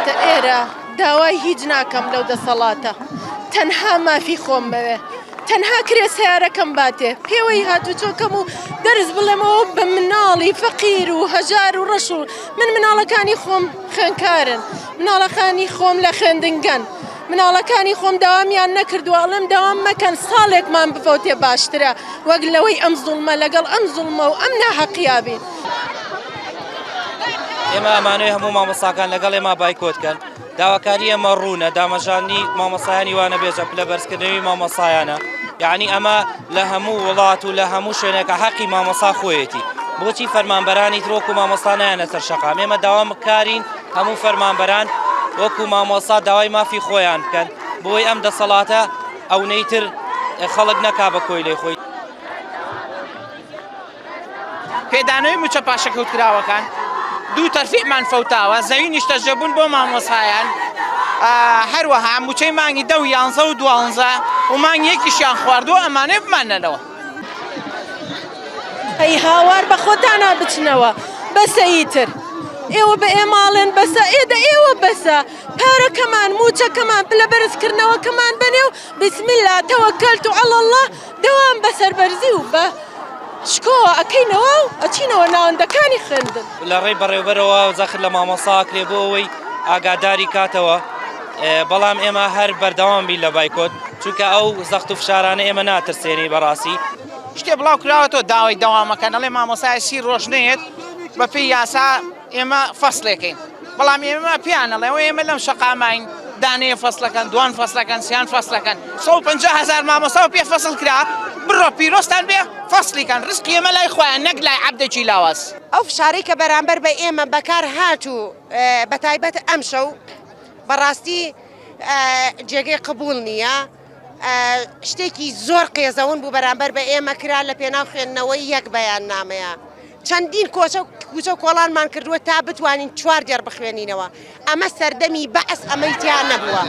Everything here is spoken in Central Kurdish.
هاتوومەتە ئێرە داوای هیچ ناکەم لەو دەسەڵاتە تەنها مافی خۆم بەوێ تەنها کرێ سیارەکەم باتێ پێوەی هاتوچۆکەم و دەرس بڵێمەوە بە مناڵی فەقیر و هەژار و ڕەش و من مناڵەکانی خۆم خوێنکارن مناڵەکانی خۆم لە خوێندنگەن مناڵەکانی خۆم داوامیان نەکردووە ئەڵێم داوام مەکەن ساڵێکمان بفەوتێ باشترە وەک لەوەی ئەم زوڵمە لەگەڵ ئەم زوڵمە و ئەم ناهەقیا بین. ئێمە ئەمانەوێ هەموو مامۆستاکان لەگەڵ ئێمە بایکۆت کەن داواکاری ئێمە ڕوونە دامەژانی مامۆستایانی وانە بێژە پلە بەرزکردنەوەی مامۆستایانە یعنی ئەمە لە هەموو وڵات و لە هەموو شوێنێکە حەقی مامۆستا خۆیەتی بۆچی فەرمانبەرانی تر وەکو مامۆستا نایەنە سەر شەقام ئێمە داوامکارین هەموو فەرمانبەران وەکو مامۆستا داوای مافی خۆیان بکەن بۆی ئەم دەسەڵاتە ئەونەی تر خەڵک نەکا بە کۆیلەی خۆی. پێدانەوەی مووچە پاشەکەوتکراوەکان، دوو تەرفیعمان فەوتاوە، زەوی نیشتەجێبوون بۆ مامۆستایان، هەروەها مووچەی مانگی دە و یانزە و دوانزە و مانگی یەکیشیان خواردووە، ئەمانەی بماننەوە. ئەی هاوار بە خۆتانا بچنەوە بەسە ئیتر ئێوە بە ئێمە ئەڵێن بەسە ئێ دە ئێوە بەسە پارەکەمان مووچەکەمان پلە بەرزکردنەوەکەمان بەنێ و بسم اللە توکلت علی اللە دەوام بە سەربەرزی و بە شکۆوە ئەکەینەوە و ئەچینەوە ناوەندەکانی خوێندن. لە ڕێی بەڕێوبەرەوە زەخت لە مامۆستا ئەکرێ بۆ ئەوەی ئاگاداری کاتەوە بەڵام ئێمە هەر بەردەوام بین لە بایکۆت چونکە ئەو زەخت و فشارانە ئێمە ناترسێنی بەڕاستی. شتێ بڵاو کراوەتەوە داوای دەوامەکەن ئەڵێ مامۆستای سی ڕۆژ نەیەت بەپێی یاسا ئێمە فەسلێکەین بەڵام ئێمە پێیان ئەڵێ ئێمە لەم شەقامین دانەیە فەسلەکەن دوان فەسلەکەن سیان فەسلەکەن 150 هزار مامۆستا و پێ فەسڵ کرا بڕۆ پیرۆستان بێ فەسلیکەن ڕزقی ئێمە لای خۆیان نەک لای عەبدێکی لاواز. ئەو فشارەی کە بەرامبەر بە ئێمە بەکار هات و بەتایبەت ئەمشەو بەڕاستی جێگەی قبوڵ نییە. شتێکی زۆر قێزەون بوو بەرامبەر بە ئێمە کرا لە پێناو خوێندنەوەی یەک بەیاننامەیە. چەندین کۆچە و کوچە و کۆڵانمان کردووە تا بتوانین چوار دێڕ بخوێنینەوە. ئەمە سەردەمی بەعس ئەمەی تیا نەبووە.